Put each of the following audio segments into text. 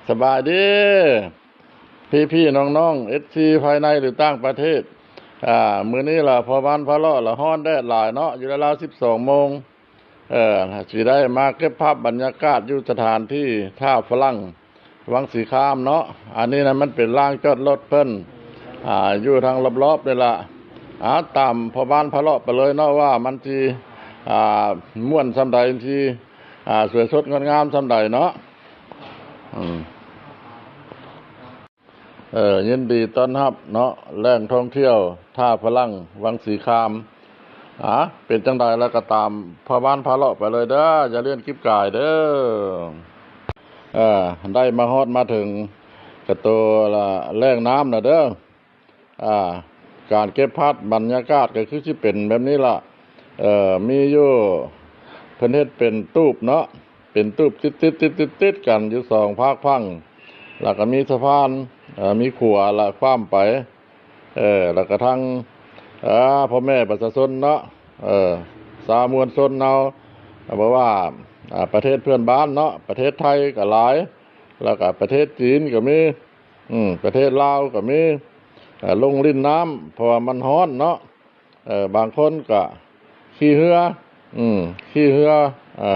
ສະບາຍດີ ພີ່ໆນ້ອງໆ ເອັຟຊີ ພາຍໃນ ຫຼື ຕ່າງປະເທດ. ອາ ມື້ນີ້ລະ ພໍ່ບ້ານພາເລາະລະ ຮ້ອນແດດຫຼາຍເນາະ ຢູ່ລາວໆ ສິບສອງໂມງ. ເອີ ຊິໄດ້ມາເກັບພາບບັນຍາກາດຢູ່ສະຖານທີ່ທ່າຝຣັ່ງ ວັງສີຄາມເນາະ. ອັນນີ້ນະ ມັນເປັນລານຈອດລົດເພິ່ນ ອາ ຢູ່ທາງລອບໆນີ້ລະ. ອາ ຕາມພໍ່ບ້ານພາເລາະໄປເລີຍເນາະ ວ່າມັນຊິ ອາ ມ່ວນສ່ຳໃດ ຊິ ອາ ສວຍສົດງົດງາມສ່ຳໃດເນາະ. ເອີ ຍິນດີຕ້ອນຮັບເນາະ ແຫຼ່ງທ່ອງທ່ຽວທ່າຝຣັ່ງ ວັງສີຄາມ. ອາ ເປັນຈັ່ງໃດລະກໍຕາມພໍ່ບ້ານພາເລາະໄປເລີຍເດີ ຢ່າເລື່ອນກິບກາຍເດີ. ເອີ ໄດ້ມາຮອດມາເຖິງກະໂຕລະ ແຫຼ່ງນ້ຳລະເດີ. ອາ ການເກັບພາບບັນຍາກາດກໍຄືຊິເປັນແບບນີ້ລະ. ເອີ ມີຢູ່ ເພິ່ນເຮັດເປັນຕູບເນາະ ເປັນຕູບຕິດໆໆໆກັນຢູ່ສອງພາກຝັ່ງ ແລ້ວກໍມີສະພານ ເອີ ມີຂົວລະຂ້າມໄປ. ເອີ ແລ້ວກໍທັງ ເອີ ພໍ່ແມ່ປະຊາຊົນເນາະ ເອີ ຊາວມວນຊົນເຮົາ ບໍ່ວ່າ ອາ ປະເທດເພື່ອນບ້ານເນາະ ປະເທດໄທກໍຫຼາຍ ແລ້ວກໍປະເທດຈີນກໍມີ ອືມ ປະເທດລາວກໍມີ ເອີ ລົງຫຼິ້ນນ້ຳ ເພາະວ່າມັນຮ້ອນເນາະ. ເອີ ບາງຄົນກະຂີ່ເຮືອ ອືມ ຂີ່ເຮືອ ເອີ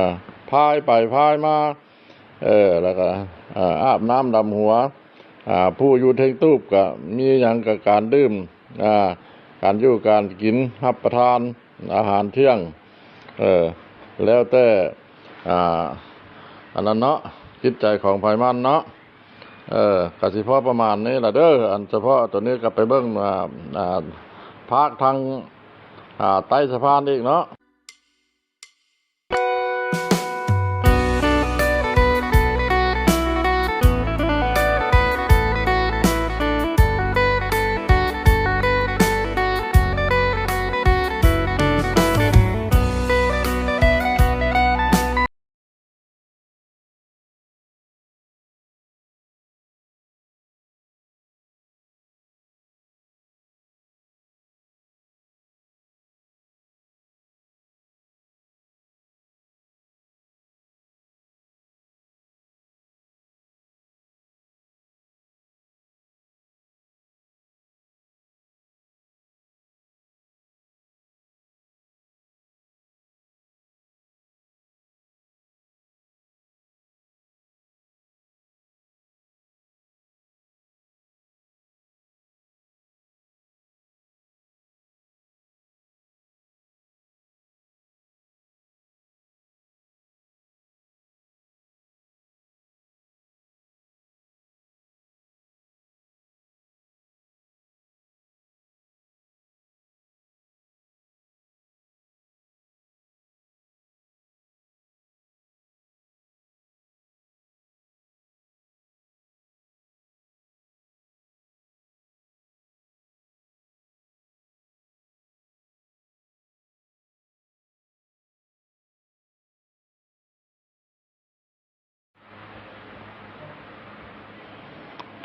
ພາຍໄປພາຍມາ ເອີ ແລ້ວກະ ເອີ ອາບນ້ຳດຳຫົວ. ອາ ຜູ້ຢູ່ເທິງຕູບກະມີຫຍັງກະການດື່ມ ອາ ການຢູ່ການກິນ ຮັບປະທານອາຫານທ່ຽງ ເອີ ແລ້ວແຕ່ ອາ ອັນນັ້ນເນາະ ຈິດໃຈຂອງໃຜມັນເນາະ. ເອີ ກະຊິພໍປະມານນີ້ລະເດີ. ອັນສະເພາະໂຕນີ້ກໍໄປເບິ່ງ ອາ ອາ ພາກທາງ ອາ ໃຕ້ສະພານອີກເນາະ.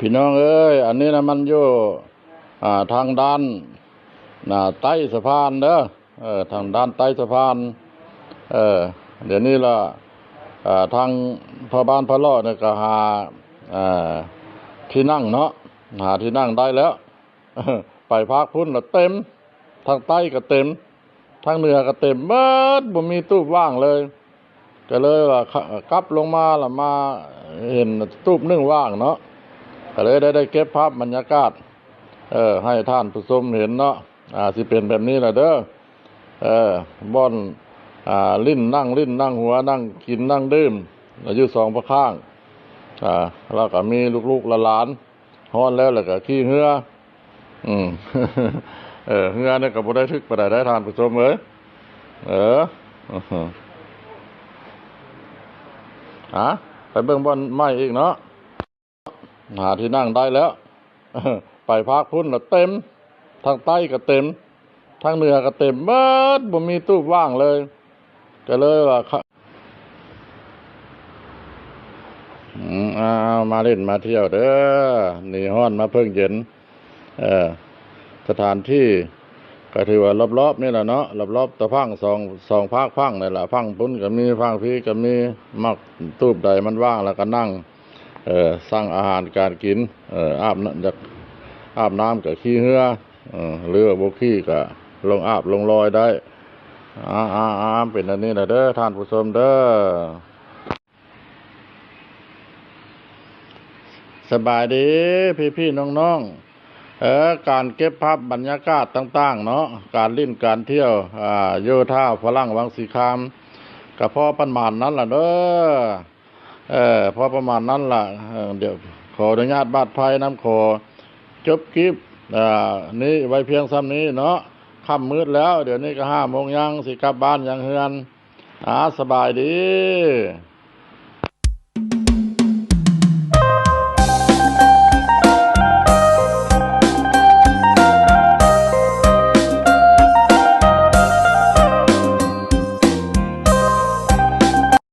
ພີ່ນ້ອງເອີຍ ອັນນີ້ນະ ມັນຢູ່ ອາ ທາງດ້ານ ນະ ໃຕ້ສະພານເດີ. ເອີ ທາງດ້ານໃຕ້ສະພານ ເອີ ດຽວນີ້ລະ ເອີ ທາງພໍ່ບ້ານພາເລາະນີ້ກໍຫາ ເອີ ທີ່ນັ່ງເນາະ ຫາທີ່ນັ່ງໄດ້ແລ້ວ. ໄປພາກພຸ້ນລະເຕັມ ທາງໃຕ້ກໍເຕັມ ທາງເໜືອກໍເຕັມເບິດ ບໍ່ມີຕູບວ່າງເລີຍ. ກໍເລີຍວ່າ ຂ- ກັບລົງມາລະມາເຫັນຕູບໜຶ່ງວ່າງເນາະ ກໍເລີຍໄດ້ ໄດ້ເກັບພາບບັນຍາກາດ ເອີ ໃຫ້ທ່ານຜູ້ຊົມເຫັນເນາະ. ອາ ຊິເປັນແບບນີ້ລະເດີ ເອີ ບ່ອນ ອາ ຫຼິ້ນ ນັ່ງຫຼິ້ນນັ່ງຫົວ ນັ່ງກິນນັ່ງດື່ມ ຢູ່ສອງພາກຂ້າງ. ອາ ແລ້ວກໍມີລູກໆຫຼານໆ ຮ້ອນແລ້ວ ແລ້ວກໍຂີ່ເຮືອ. ອືມ ເອີ ເຮືອນີ້ກໍບໍ່ໄດ້ຖືກປານໃດໄດ໋ທ່ານຜູ້ຊົມເອີຍ. ເອີ ອາ ໄປເບິ່ງບ່ອນໃໝ່ອີກເນາະ. ຫາທີ່ນັ່ງໄດ້ແລ້ວ ໄປພາກພຸ້ນລະເຕັມ ທາງໃຕ້ກໍເຕັມ ທາງເໜືອກໍເຕັມເບິດ ບໍ່ມີຕູບວ່າງເລີຍ. ກໍເລີຍວ່າ ຂ- ອືມ ເອົາ ມາຫຼິ້ນມາທ່ຽວເດີ ໜີຮ້ອນມາເພິ່ງເຢັນ. ເອີ ສະຖານທີ່ກໍຖືວ່າລອບໆນີ້ລະເນາະ ລອບໆຕະຝັ່ງ ສອງ ສອງພາກຝັ່ງນີ້ລະ ຝັ່ງພຸ້ນກໍມີ ຝັ່ງພີ້ກໍມີ. ມັກຕູບໃດມັນວ່າງລະກໍນັ່ງ ເອີ ສັ່ງອາຫານການກິນ ເອີ ອາບນ້ຳ ຢາກອາບນ້ຳກໍຂີ່ເຮືອ ເອີ ຫຼືວ່າບໍ່ຂີ່ກໍລົງອາບລົງລອຍໄດ້. ອາ ອາ ອາ ເປັນອັນນີ້ລະເດີທ່ານຜູ້ຊົມເດີ. ສະບາຍດີພີ່ໆນ້ອງໆ. ເອີ ການເກັບພາບບັນຍາກາດຕ່າງໆເນາະ ການຫຼິ້ນການທ່ຽວ ອາ ຢູ່ທ່າຝຣັ່ງວັງສີຄາມ ກໍພໍປະມານນັ້ນລະເດີ. ເອີ ພໍປະມານນັ້ນລະ. ເອີ ດຽວຂໍອະນຸຍາດບາດໄພນຳ ຂໍຈົບຄລິບ ອາ ນີ້ໄວ້ພຽງສ່ຳນີ້ເນາະ. ຄ່ຳມືດແລ້ວ ດຽວນີ້ກໍຫ້າໂມງຍັງ ຊິກັບບ້ານຍັງເຮືອນ. ອາ ສະບາຍດີ.